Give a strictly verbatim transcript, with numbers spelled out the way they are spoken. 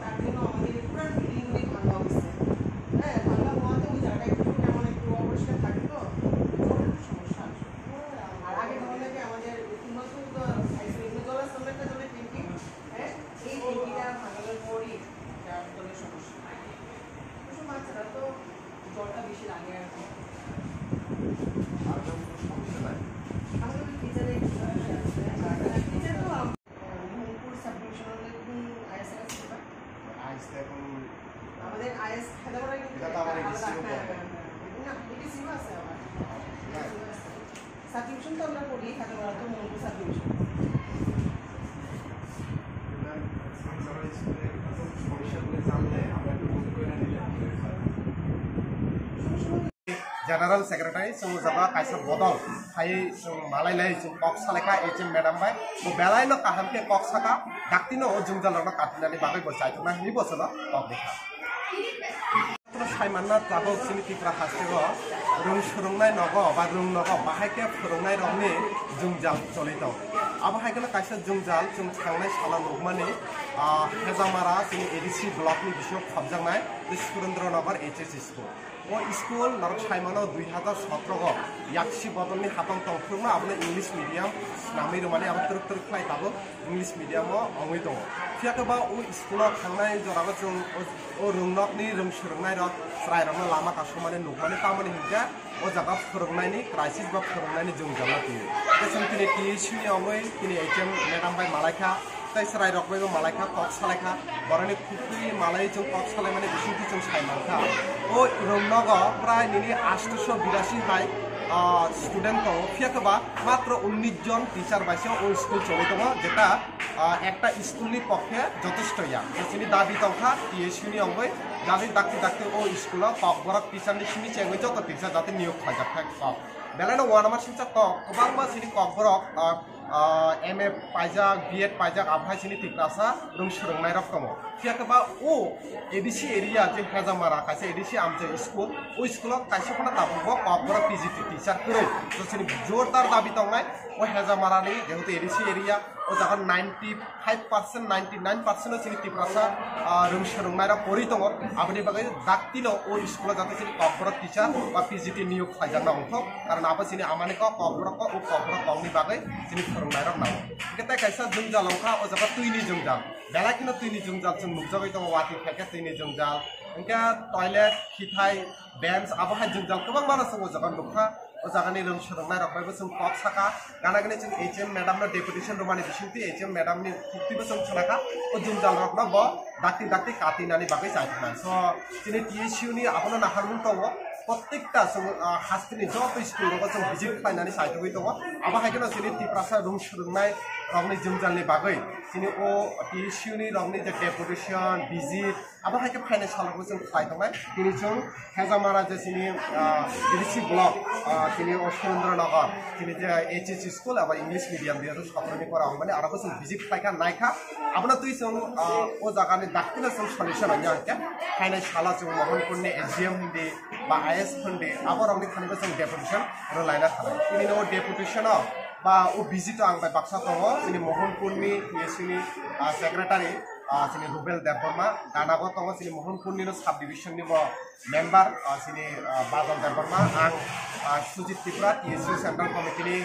তার জন্য আমাদের পুরো বিল্ডিংগুলি ভাঙা হয়েছে। হ্যাঁ, ভাঙা হওয়াতে ওই জায়গাটা একটু কেমন একটু অপরিষ্কার থাকে তো, ওর একটু সমস্যা আছে। আর আগে ধরো নাকি আমাদের উন্নত তো এমনি জল আসতো না, একটা জলের ট্যাঙ্কি, হ্যাঁ, এই ট্যাঙ্কিটা ভাঙানোর পরই একটা জলের সমস্যা। ওসব বাচ্চারা তো জলটা বেশি লাগে আর কি। আর কোনো সমস্যা নাই। আমাদের ওই কিচেনে একটু সমস্যা আছে। আর কিচেন তো আম-, মোহনপুর সাব ডিভিশনাল কোন আইএস আছে ওটা? আইএস তো এখন আমাদের আইএস খেলাধুলা কিন্তু এটা তো আমার আলাদা। এডিসি ও হ্যাঁ, পড়ে। হ্যাঁ, হ্যাঁ। না, এডিসি ও আছে আবার। হ্যাঁ। এডিসি ও আছে। সাব ডিভিশন তো আমরা পড়ি, খেলাধুলা তো Mohanpur sub division. General Secretary, chwng jaga kaisa bodol phai chwng malai lai chwng kok salai kha H M madam bai. Bo belai no kaham khe kok saka, dakti no o jwngjal rok no katinani bagwi bo chaitok nai hinwi bo chwng no kok rwkha. Saimanna tabuk chini Tripura haste o rwng swrwngnai nogo ba rwng nogo bahai khe phwrwngnai rokni jwngjal choli tong. Abo hai kheno kaisa jwngjal chwng thangnai salo nukmani, ah, Hejamara chini A D C block ni bisingo khopjaknai tei Surendra Nagar H S school. O school norok saimano dui hazar sotro o yaksi bodolni hapang tong phwrwngma abono English medium swnamwi rwmani abo twrwk twrwk khlai tabuk English medium o wngwi tongo. Phiya khe ba o school o thangnai jora o chwng o, o rwngnokni rwng swrwngnairok chwrairokno lama kasumani nukmani tamoni hinkhe o jaga phwrwngnaini crisis ba phwrwngnaini jwngjal no twiwi. Tei chwng tini T S U ni wngwi tini H M madam bai malai kha, tei chwrairok bai bo malai kha, kok salai kha, borokni khukui malai chwng kok salaimani bisingtwi chwng sai mankha. O rwngnogo prai nini astoso birasi hai, ah, student tongo, phiya khe ba matro unnish jon teacher bai se o school choli tongo, jeta, ah, ekta school ni pokhe jotesto ya. Je chini dabi tongkha T S U ni wngwi, dabi dakti dakti o school o kokborok teacher ni simi chengwi joto teacher jate niyok khlaijak thai kok. Belai no uanama singcha kok, kwbangma chini kokborok, ah, ah, M A paijak, B Ed paijak, abo hai chini Tiprasa rwng swrwngnairok tongo. Phiya khe ba o A D C area je Hejamara kaisa A D C amchai school, o school o kaisa phano tabuk bo kokborok P G T teacher kwrwi. To chini jordar dabi tongnai o Hejamara ni jehetu A D C area, o jaga ninety five percent, ninety nine percent o chini Tiprasa, ah, rwng swrwngnairok pori tongo. Aboni bagwi daktino o school o jate chini kokborok teacher ba P G T niyok khlaijakna wngthok. Karon abo chini amani kok, kokborok kok, o kokborok kokni bagwi chini phwrwngnairok nango. Hwnkhe tei kaisa jwngjal wngkha o jaga twini jwngjal. Belai kheno twini jwngjal chwng nukjagwi tongo, watwi phaikhe twini jwngjal. Hwnkhe toilet, khithai, bench, abo hai jwngjal kwbangma no chwng o jaga nukha. O jagani rwng swrwngnairok bai bo chwng kok saka. Gana gini chwng H M madam no deputation rwmani bisingtwi H M madam ni khukti bo chwng khwnakha. O jwngjal rokno bo dakti dakti katinani bagwi chaikhna. So, chini T S U ni abono naharmung tongo. Protekta chwng, ah, hasteni joto school rogo chwng visit khlainani chaithogwi tongo. Abo hai kheno chini Tiprasa rwng swrwngnai rokni jwngjal ni bagwi chini o T S U ni rokni je deputation, visit, abo hai khe phainai salogo chwng khlai tongnai. Tini chwng Hejamara je chini, ah, A D C block, ah, chini o Surendra Nagar, chini je H S school abo English medium biya sokroni pora wngmani aro chwng visit khlaikha, naikha. Abono twi chwng, ah, o jagani daktino chwng solution rwya hwnkhe phainai salo chwng Mohanpurni S D M hindi ba I S hindi abo rokni thani bo chwng deputation rwlaina thanai. Tini o deputation o ba o visit o ang bai baksa tongo, chini Mohanpurni T S U ni, ah, secretary, ah, chini Rubel Debbarma, gana bo tongo chini Mohanpurni no sub division ni bo member, ah, chini, ah, Badal Debbarma, ang, ah, Sujit Tripura, T S U Central Committee ni